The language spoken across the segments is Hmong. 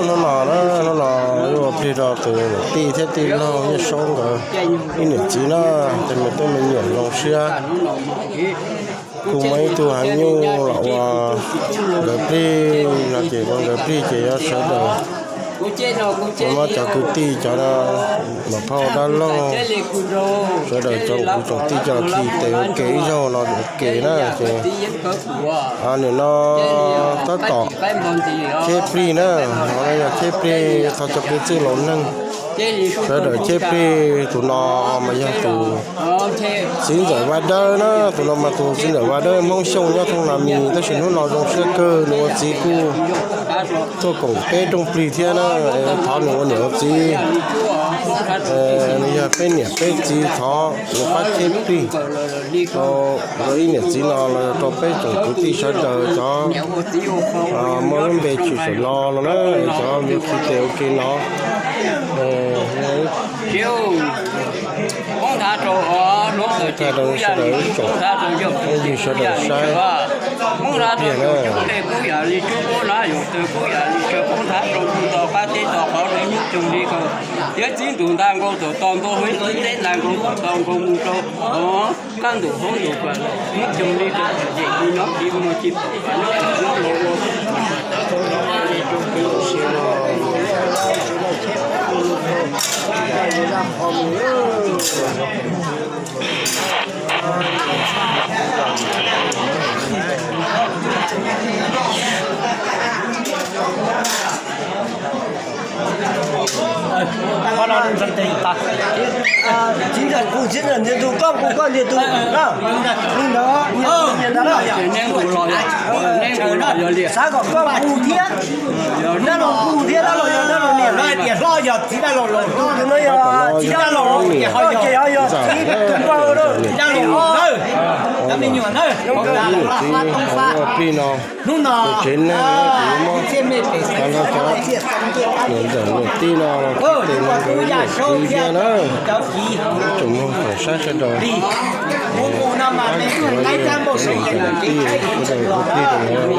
Hnub no na, hnub no yuav ua plig rau tus niam tij thiab tij laug Nyiaj Saub nkawd ib niam txiv na, tej me tub me nyuam zoo siab. Kuj muaj ib tug heev nyuj los ua nkawd plig no ces ua nkawd plig ces yuav sawv daws, muab cov kwv tij cov no, mas phauj dab laug, sawv daws tsoom kwv tsoom tij coj los khi tes ua ke ib zaug no ua ke na ces nim no tab tom cheb plig na, no yog cheb plig thov cov kwv tij laus neeg sawv daws cheb plig. Tus no mas yog tus txiv ntxawm Vaj Dawb na, tus no mas tus txiv ntxawm Vaj Dawb Hmoob Xyooj nyob thoob Nas Mis, tab sis hnub no zoo siab kawg nws ua txiv kuj tuaj koom peb rooj plig thiab na, thov nws ua niam ua txiv, nws yog peb niam peb txiv, thov nws pab cheb plig rau ib niam txiv no los rau peb tsoom kwv tij sawv daws cov muaj lub npe tshwm saum no los na, cov view khi tes ua ke no. Thaij rau sawv daws ib tsoom phooj ywg sawv daws saib ib pliag na. Txiv ntxawm kuj txiv ntxawm ntiag tug, koj kuj koj ntiag tug na. Li ntawd, xav kom koj kuj thiab, dab laug kuj thiab, dab laug yog dab laug niam, tias hlob yog txiv dab laug laus, tus no yog txiv dab laug laus, ces ho yog txiv tus npawg dab laug laus na. Cov me nyuam na, hnub no tsev neeg na, kuv muab cov niam ntxawm niam tij no los tes no nkawd niam txiv thiab na, tsoom mloog tsoom saib sawv daws, pab cov niam cov txiv sawv daws ua plig rau nkawd na.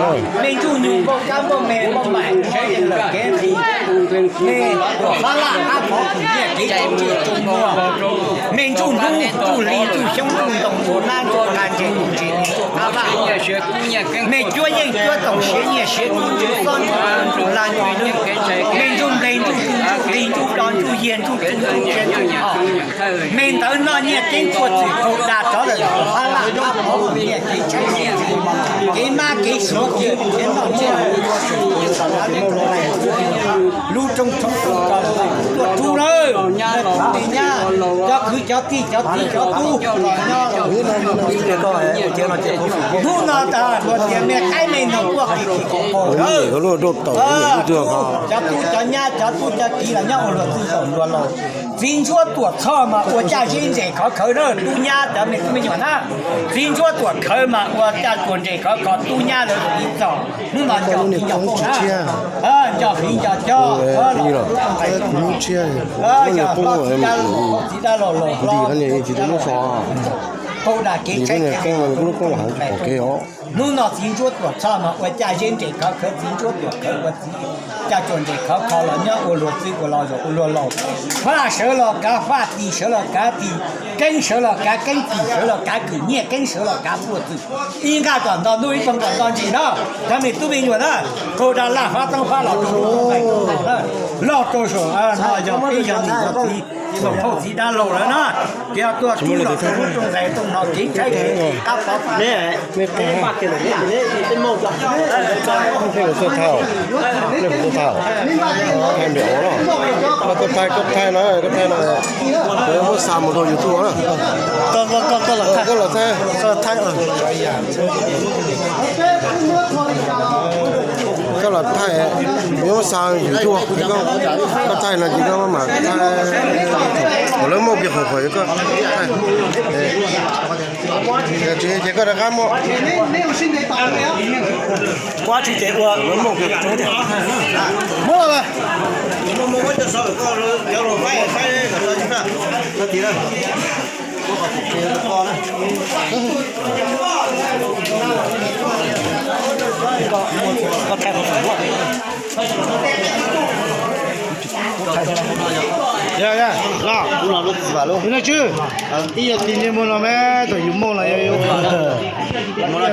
Me ntsuj hlub ntsuj hli ntsuj xyoob ntsuj ntoo ntsuj nab ntsuj qab ntsuj ntses ntsuj qab vaj, me cuab yeej cuab toom siav nyiaj siav kub ntsuj xob ntsuj ntsuj la ntsuj, me ntsuj npleg ntsuj tsuj ntsuj hli ntsuj do ntsuj yiag ntsuj tsuj ntsuj ntsia ntsuj ho, me ntawd noj nyiaj ceeb tshuaj txwm kaug da rov lawm, hab laj hab pov nyiaj kev tshaib kev nyiaj, kev mab kev suav kev noj nyiaj, lub rooj tshoob tuaj rub lawm, me nyab, cov kwv cov tij cov txiv cov tub, hnub no tas luag tias me qaib me noog quaj qis qis qaum qaum lawm. Cov tub cov nyab cov tub cov kiv los nyob ua luag txwj txaum luag laus. Txiv ntsuab tuam txhoj mas ua caj zeb ntses khov khawv na, tub nyab cov me tub me nyuam na. Txiv ntsuab tuam khawv mas ua caj tuam ntses khov khov tub nyab lawv txiv txaus. Hnub no nco txiv nco poj na, nco viv nco cog, txiv dab laug laus, txiv dab laug laus, tau dam kev tshaib kev Hnub no txiv ntsuab tuam txhoj mas ua caj zeb ntses khov khawv, txiv ntsuab tuam khawv ua txiv caj tuam ntses khov kho los nyob ua luag txwj ua luag laus. Faj sawv los kav faj, tis sawv los kav tis, keeb sawv los kav keeb, tis sawv los kav kwm, nyiaj keeb sawv los kav puaj txwm. Ib nqaj kom nto ntuj, ib poog kom nto ntsis na. Cov me tub me nyuam na, qaug da laj fab toob fab los rau loj rau saum no yog peb yog niam yog txiv, yog phauj txiv dab laug lawm na. Ces yog tuaj tub los tub rooj nqes rooj no kev tshaib kev qab pov Koj thaij, koj thaij no, koj thaij no, muab xa mus rau YouTube na. Koj los thaij, koj los thaij, muab xa YouTube, koj thaij no ces koj mam thaij, kom lawv muaj kev qhuas qhuas koj thaij. Ces koj rov qab muab Yog, yog, los. Ib yog tis nyiaj muag no mas thaum yus muaj los yog yus. Tis nyiaj muag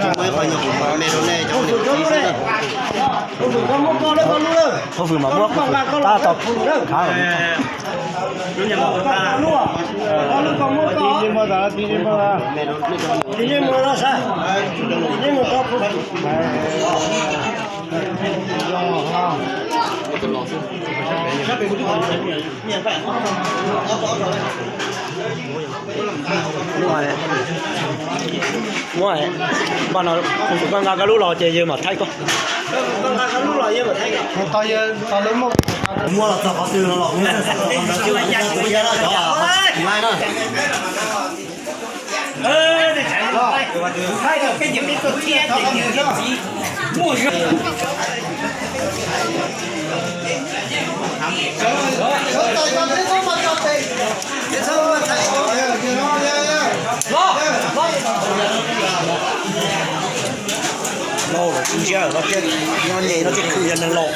tas, tis nyiaj muag tas. Tis nyiaj muag tas, tis nyiaj muag tas. Muab, npaj no, koj nqa koj lub los ces yawg mam thaij koj. Muab los txog qhov twg no los, lauj, lawv tsis ntsia, no ces, no ces khwv yog neeg laus.